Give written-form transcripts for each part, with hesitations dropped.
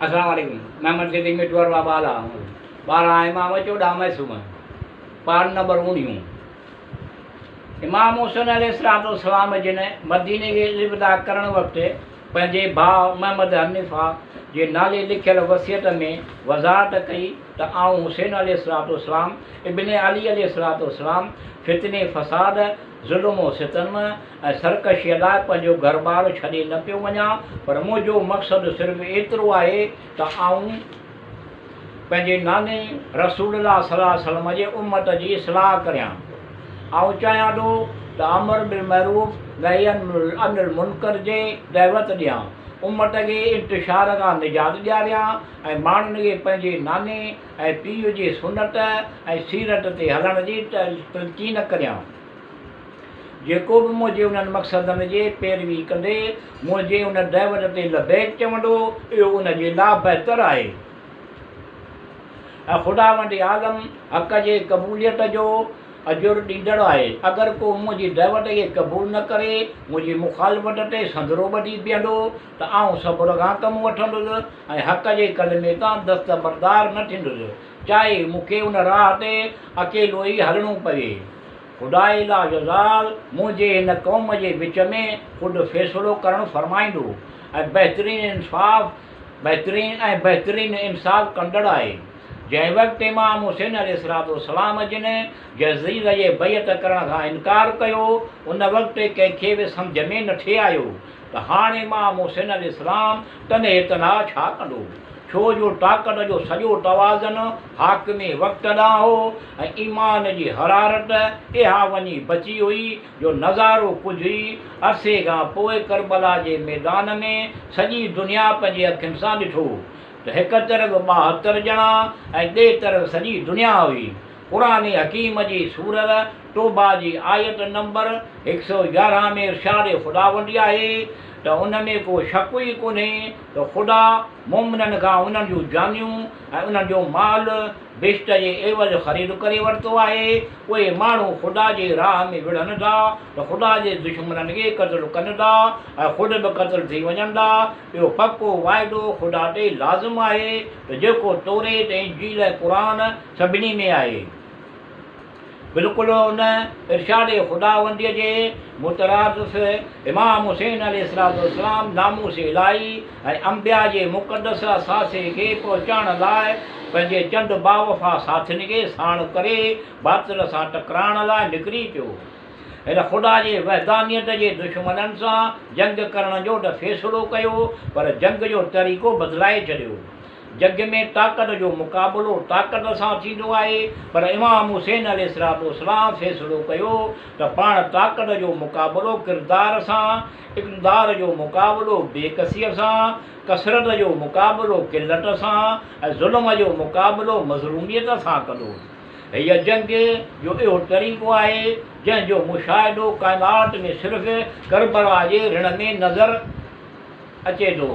السلام عليڪم محمد صديق مٺو ارباب بالا 12 امام 14 معصوم پار نمبر 19 امام حسين عليه الصلوة والسلام جن مديني کي الوداع ڪرڻ وقت پنهنجي ڀاء محمد حنيفه جي نالي لکيل وصيت ۾ وضاحت ڪئي ته آئون حسين عليه الصلوة والسلام ابن علي عليه الصلوة والسلام فتني فساد ظلم و ستم ۽ سرڪشيء لاء پنهنجو گهر ٻار ڇڏي نه پيو وڃان، پر منهنجو مقصد صرف ايترو آهي ته آئون پنهنجي ناني رسول الله صلي الله عليه وسلم جي امت جي اصلاح ڪريان. آئون چاهيان ٿو ته امر بالمعروف نهي عن المنڪر جي دعوت ڏيان، امت کي انتشار کان نجات ڏياريان ۽ ماڻهن کي پنهنجي ناني ۽ پيء جي سنت ۽ سيرت تي هلڻ جي تلقين ڪريان. جيڪو به منهنجي انهن مقصدن جي پيروي ڪندي منهنجي ان دعوت تي لبيڪ چوندو، اهو ان جي لاء بهتر آهي ۽ خداوند عالم حق جي قبوليت جو اجر ڏيندڙ آهي. اگر ڪو منهنجي دعوت کي قبول نه ڪري منهنجي مخالفت تي سندرو ٻڌي بيهندو ته آئون صبر کان ڪم وٺندس ۽ حق جي ڪلمي تان دستبردار نه ٿيندس، چاهي مون کي ان راهه تي اڪيلو ئي هلڻو پوي. خداء لا يزال منهنجي هن قوم جي وچ ۾ خود فيصلو ڪرڻ فرمائيندو ۽ بهترين انصاف بهترين ۽ بهترين انصاف ڪندڙ آهي. جنهن وقت امام حسين عليه الصلوة والسلام جن يزيد جي بيعت ڪرڻ کان انڪار ڪيو ان وقت ڪنهن کي به سمجهه ۾ نه ٿي آيو ته هاڻ امام حسين عليه السلام تنهي تنها ڇا ڪندو؟ ڇو جو طاقت جو سڄو توازن حاڪم وقت ڏانهن هو ۽ ايمان جي حرارت اها وڃي بچي هئي جو نظارو ڪجهه ئي عرصي کان پوء ڪربلا جي ميدان ۾ سڄي دنيا پنهنجي اکين سان ڏٺو ته هڪ طرف 72 ڄڻا ۽ ٻئي طرف سڄي دنيا هئي. قرآن حڪيم جي سورة توبه جي آيت نمبر 111 ۾ ارشاد خداوندي آهي ته ان ۾ ڪو شڪ ئي ڪونهي ته خدا مؤمنن کان انهن جون جانيون ۽ انهن جو مال بهشت جي عيوض خريد ڪري ورتو آهي. اهي ماڻهو خدا جي راهه ۾ وڙهن ٿا ته خدا جي دشمنن کي قتل ڪن ٿا ۽ خود به قتل ٿي وڃن ٿا. اهو پڪو واعدو خدا تي لازم آهي ته جيڪو توريت، انجيل ۽ قرآن سڀني ۾ آهي. بلڪل ان ارشاد خداونديء جي مترادف امام حسين عليه الصلوة والسلام ناموس الاهي ۽ انبياء جي مقدس اثاثي کي پهچائڻ لاء پنهنجي چند باوفا ساٿين کي ساڻ ڪري باطل سان ٽڪرائڻ لاء نڪري پيو. هن خدا جي وحدانيت جي دشمنن سان جنگ ڪرڻ جو ته فيصلو ڪيو پر جنگ جو طريقو بدلائي ڇڏيو. جڳ ۾ طاقت جو مقابلو طاقت سان ٿيندو آهي پر امام حسين عليه الصلوة والسلام فيصلو ڪيو ته پاڻ طاقت جو مقابلو ڪردار سان، اقتدار جو مقابلو بيڪسيء سان، ڪثرت جو مقابلو قلت سان ۽ ظلم جو مقابلو مظلوميت سان ڪندو. هيء جنگ جو اهو طريقو آهي جنهن جو مشاهدو ڪائنات ۾ صرف ڪربلا جي رڻ ۾ نظر اچي ٿو.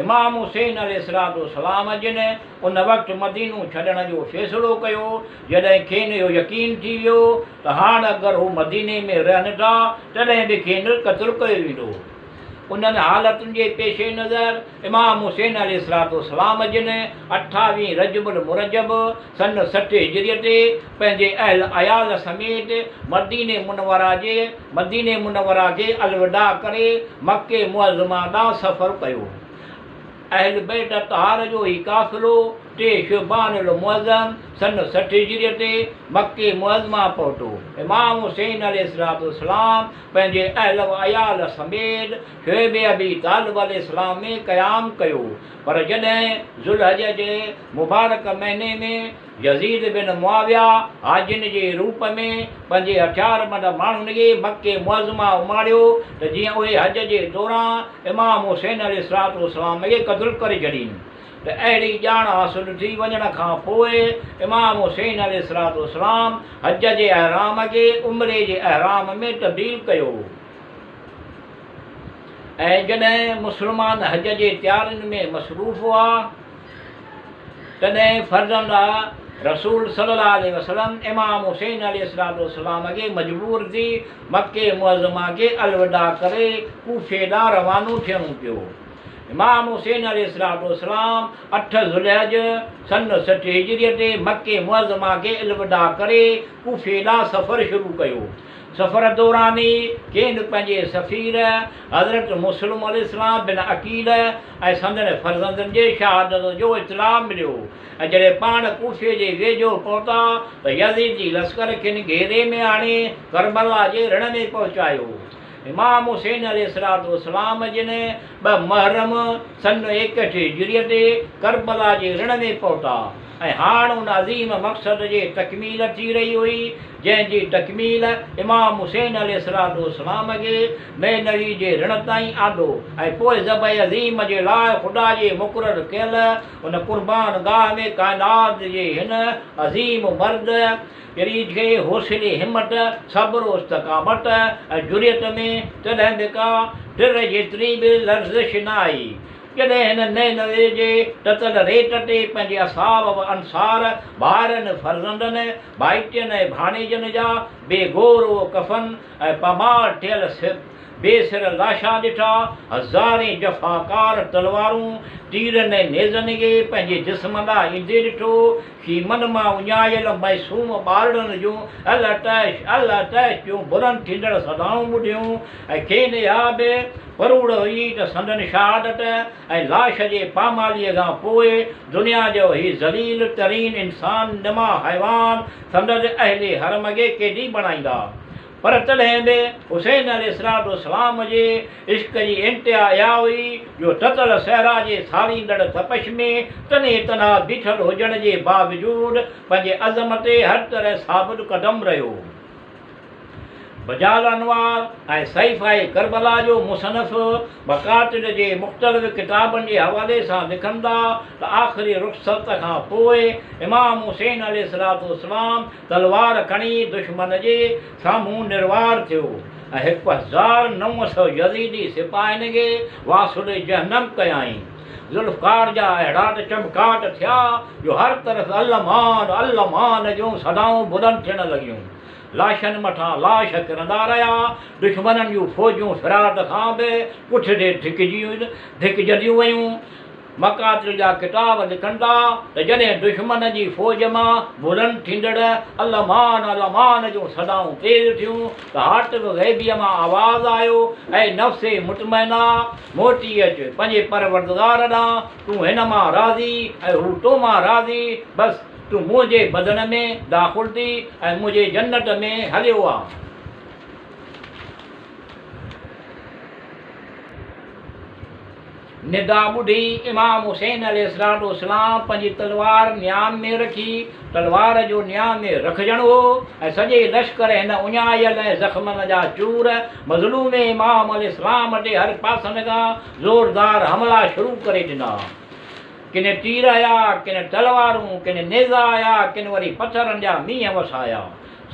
امام حسين عليه الصلوة والسلام جن ان وقت مدينو ڇڏڻ جو فيصلو ڪيو جڏهن کين اهو يقين ٿي ويو ته هاڻ اگر هو مديني ۾ رهن ٿا تڏهن به کين قتل ڪيو ويندو. انهن حالتن جي پيش نظر امام حسين عليه الصلوة والسلام جن اٺاويهين رجب المرجب سن 60 هجريء تي پنهنجي اهل عيال سميت مديني منوره جي مديني منوره کي الوداع ڪري مڪي معظمه ڏانهن سفر ڪيو. اهل بيت اطهار جو هي قافلو 3 شعبان المعظم سن 60 هجريء تي مڪي معظمه پهتو. امام حسين عليه الصلوة والسلام پنهنجي اهل و عيال سميت شعب ابي طالب عليه السلام ۾ قيام ڪيو. پر جڏهن ذوالحج جي مبارڪ مهيني ۾ يزيد بن معاويه حاجين جي روپ ۾ پنهنجي هٿياربند ماڻهن کي مڪي معظمه اماڻيو ته جيئن اهي حج جي دوران امام حسين عليه الصلوة والسلام کي قتل ڪري ڇڏين ته اهڙي ڄاڻ حاصل ٿي وڃڻ کان پوء امام حسين عليه الصلوة والسلام حج جي احرام کي عمري جي احرام ۾ تبديل ڪيو. ۽ جڏهن مسلمان حج جي تيارين ۾ مصروف هئا تڏهن فرزند رسول صلي الله عليه وسلم امام حسين عليه الصلوة والسلام کي مجبور ٿي مڪي معظمه کي الوداع ڪري ڪوفي ڏانهن روانو ٿيڻو پيو. امام حسين عليه الصلوة والسلام اٺ ذوالحج سن 60 هجريء تي مڪي معظمه کي الوداع ڪري ڪوفي ڏانهن سفر شروع ڪيو. سفر دوران ئي کين پنهنجي سفير حضرت مسلم عليه السلام بن عقيل ۽ سندن فرزندن جي شهادت جو اطلاع مليو ۽ جڏهن پاڻ ڪوفي جي ويجهو پهتا ته يزيدي لشڪر کين گهيري ۾ آڻي ڪربلا جي رڻ ۾ پهچايو. امام حسين عليه الصلوة والسلام جن 2 محرم سن 61 هجريء تي ڪربلا جي رڻ ۾ پهتا ۽ هاڻ ان عظيم مقصد جي تڪميل ٿي رهي هئي، جنهن جي تڪميل امام حسين عليه الصلوة والسلام کي نينوي جي رڻ تائين آندو ۽ پوء ذبح عظيم جي لاء خدا جي مقرر ڪيل ان قربان گاهه ۾ ڪائنات جي هن عظيم مرد شريف کي حوصلي، همت، صبر و استقامت ۽ جرئت ۾ ڪڏهن به ڪا ٽر جيتري به لرزش نه آئي. جڏهن هن نينوي جي تتل ريت تي پنهنجي اصحاب و انصار، ڀائرن، فرزندن، ڀائٽين ۽ ڀاڻيجن جا بي گور و ڪفن ۽ پامال ٿيل بي سر لاشا ڏٺا، هزارين جفاڪار تلوارون، تيرن ۽ نيزن کي پنهنجي جسم ڏانهن ايندي ڏٺو، خيمن مان اڃايل معصوم ٻارڙن جون العطش العطش جون بلند ٿيندڙ صدائون ٻڌيون ۽ کين اها به پروڙ هئي ته سندن شهادت ۽ لاش جي پاماليء کان پوء دنيا جو هي ذليل ترين انسان نما حيوان سندس اهل حرم کي قيدي بڻائيندا. پر تڏهن به حسين عليه الصلوة والسلام جي عشق جي انتها اها هئي جو تتل صحرا جي ساڙيندڙ تپش ۾ تنهي تنها بيٺل هجڻ جي باوجود پنهنجي عزم تي هر طرح ثابت قدم رهيو. بجال انوار ۽ صحيفه ڪربلا جو مصنف مقاتل جي مختلف ڪتابن جي حوالي سان لکن ٿا ته آخري رخصت کان پوء امام حسين عليه الصلوة والسلام تلوار کڻي دشمن جي سامهون نروار ٿيو ۽ 1900 يزيدي سپاهين کي واصل جهنم ڪيائين. ذوالفقار جا اهڙا ته چمڪاٽ ٿيا جو هر طرف الامان الامان جون صدائون بلند ٿيڻ لڳيون. لاشن مٿان لاش ڪرندا رهيا. دشمنن جون فوجون فرات کان به پٺتي ڌڪجنديون ويون. مقاتل جا ڪتاب لکن ٿا ته جڏهن دشمن جي فوج مان بلند ٿيندڙ الامان الامان جون صدائون تيز ٿيون ته هاتف غيبيء مان آواز آيو، اي نفس مطمئنه! موٽي اچ پنهنجي پروردگار ڏانهن، تون هن مان راضي ۽ هو تو مان راضي، بس تون منهنجي بدن ۾ داخل ٿي ۽ منهنجي جنت ۾ هليو آ. ندا ٻڌي امام حسين عليه الصلوة والسلام پنهنجي تلوار نيام ۾ رکي، تلوار جو نيام ۾ رکجڻ هو ۽ سڄي لشڪر هن اڃايل ۽ زخمن جا چور مظلوم امام عليه السلام تي هر پاسن کان زوردار حملا شروع ڪري ڏنا. ڪن تير هيا، ڪن تلوارون، ڪن نيزا هيا، ڪن وري پٿرن جا مينهن وسايا.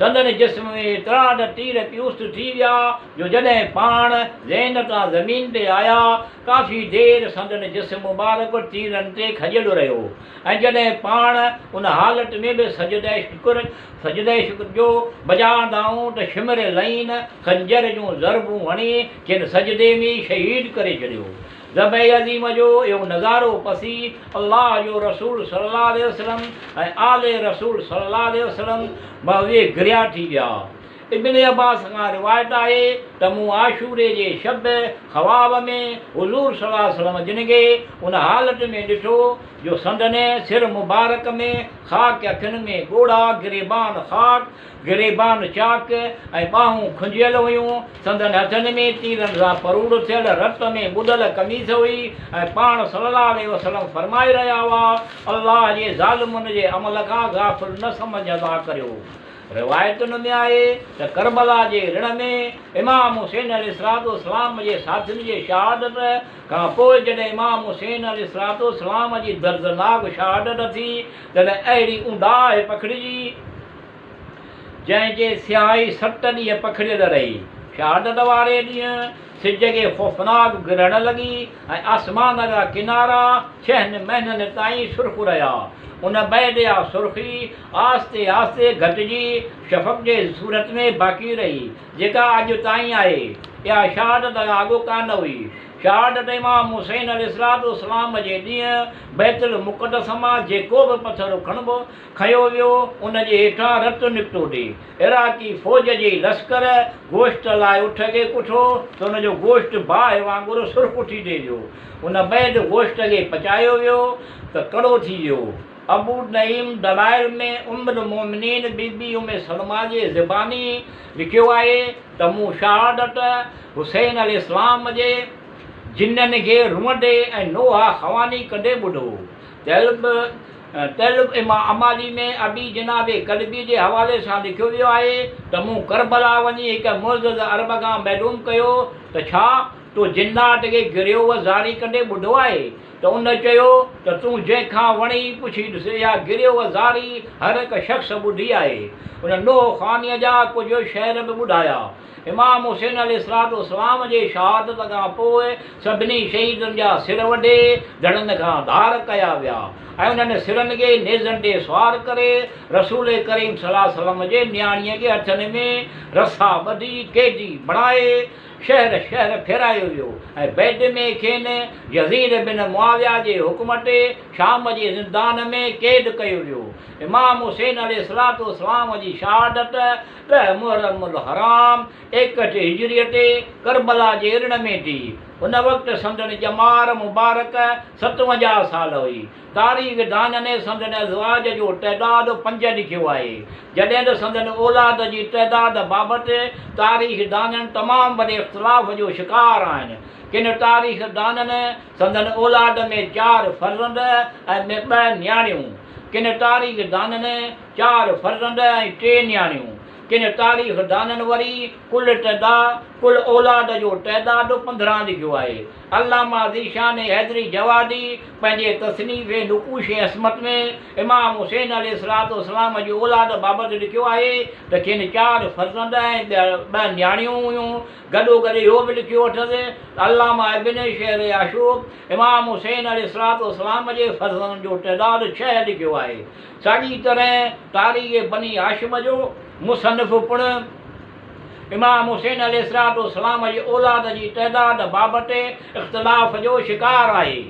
سندن جسم ۾ ايترا ته تير پيوست ٿي ويا جو جڏهن پاڻ زين تان زمين تي آيا، ڪافي دير سندن جسم مبارڪ تيرن تي کڄيل رهيو ۽ جڏهن پاڻ ان حالت ۾ به سجده شڪر سجده شڪر جو بجا آندائون ته شمر لعين خنجر جون ضربون هڻي کين سجدي ۾ ئي شهيد ڪري ڇڏيو. ذبح عظيم جو اهو نظارو پسي الله جو رسول صلي الله عليه وسلم ۽ آل رسول صلي الله عليه وسلم محو گريا ٿي ويا. ابن عباس کان روايت آهي ته مون عاشوري جي شب خواب ۾ حضور صلي الله عليه وسلم جن کي ان حالت ۾ ڏٺو جو سندن سر مبارڪ ۾ خاڪ اکين ۾ ڳوڙها گريبان خاڪ گريبان چاڪ ۽ ٻانهون کنجيل هيون. سندن هٿن ۾ تيرن سان پروڙ ٿيل رت ۾ ٻڏل قميص هئي ۽ پاڻ صلّي الله عليه وسلّم فرمائي رهيا هئا، الله جي ظالمن جي عمل کان غافل نه سمجهندا ڪريو. روايتن ۾ آهي ته ڪربلا جي رڻ ۾ امام حسين عليه الصلوة والسلام جي ساٿين جي شهادت کان پوء جڏهن امام حسين عليه الصلوة والسلام جي دردناڪ شهادت ٿي تڏهن اهڙي اونداهه پکڙجي جنهن جي سياهي 7 ڏينهن پکڙيل رهي. شهادت واري ڏينهن سج کي خوفناڪ گرهڻ لڳي ۽ آسمان جا ڪنارا ڇهن مهينن تائين سرخ رهيا. ان بعد اها سرخي آهستي آهستي گهٽجي شفق جي صورت ۾ باقي رهي، جيڪا اڄ تائين آهي. اها شهادت کان اڳ ڪانه هئي. شهادت امام حسين عليه الصلوة والسلام جي ڏينهن بيت المقدس مان جيڪو به پٿر کڻبو کنيو ويو، ان جي هيٺان رت نڪتو ڏي. عراقي فوج جي لشڪر گوشت لاء اٺ کي ڪٺو ته ان جو گوشت باهه وانگر سرخ ٿي ڏي ويو. ان بعد گوشت کي پچايو ويو ته ڪڙو ٿي ويو. ابو نعيم دلائل ۾ ام المومنين بي بي ام سلمه جي زباني لکيو آهي ته مون شهادت حسين عليه السلام جي جنن کي روئندي ۽ نوحه خواني ڪندي ٻڌو. تعلب امالي ۾ ابي جناب ڪلبي جي حوالي سان لکيو ويو آهي ته مون ڪربلا وڃي هڪ معزز عرب کان معلوم ڪيو ته ڇا تو جنات کي گريو و زاري ڪندي ٻڌو آهي؟ ته ان چيو ته تون جنهن کان وڻئي پڇي ڏس، اها گريو و زاري هر هڪ شخص ٻڌي آهي. ان نوح خوانيء جا ڪجهه شعر به ٻڌايا. امام حسين عليه الصلوة والسلام جي شهادت کان پوء سڀني شهيدن جا سر وڍي ڌڙن کان ڌار ڪيا ويا ۽ انهن سرن کي نيزن تي سوار ڪري رسول ڪريم صلي الله عليه وسلم جي نياڻيء کي هٿن ۾ رسا ٻڌي قيدي بڻائي شهر شهر ڦيرايو ويو ۽ بعد ۾ کين يزيد بن معاويه جي حڪم تي شام جي زندان ۾ قيد ڪيو ويو. امام حسين عليه الصلوة والسلام جي شهادت ڏهه محرم الحرام 61 هجريء تي ڪربلا جي رڻ ۾ ٿي. ان وقت سندن ڄمار مبارڪ 57 سال هئي. تاريخ دانن سندن ازواج جو تعداد پنج لکيو آهي، جڏهن ته سندن اولاد جي تعداد بابت تاريخ دانن تمام وڏي اختلاف جو شڪار آهن. ڪن تاريخ دانن سندن اولاد ۾ چار فرزند ۽ ٻه نياڻيون، ڪن تاريخ دانن چار فرزند ۽ ٽي نياڻيون، ڪن تاريخ دانن وري ڪل تعدا ڪل اولاد جو تعداد 15 لکيو آهي. علامه ذيشان حيدري جوادي پنهنجي تصنيف نقوش عصمت ۾ امام حسين عليه الصلوة والسلام جي اولاد بابت لکيو آهي ته کين چار فرزند ۽ ٻه نياڻيون هيون. گڏوگڏ اهو به لکيو اٿس ته علامه ابن شهر آشوب امام حسين عليه الصلوة والسلام جي فرزندن جو تعداد ڇهه لکيو آهي. ساڳي طرح تاريخ بني هاشم جو مصنف پڻ امام حسين عليه الصلوة والسلام جي اولاد جي تعداد بابت اختلاف جو شڪار آهي.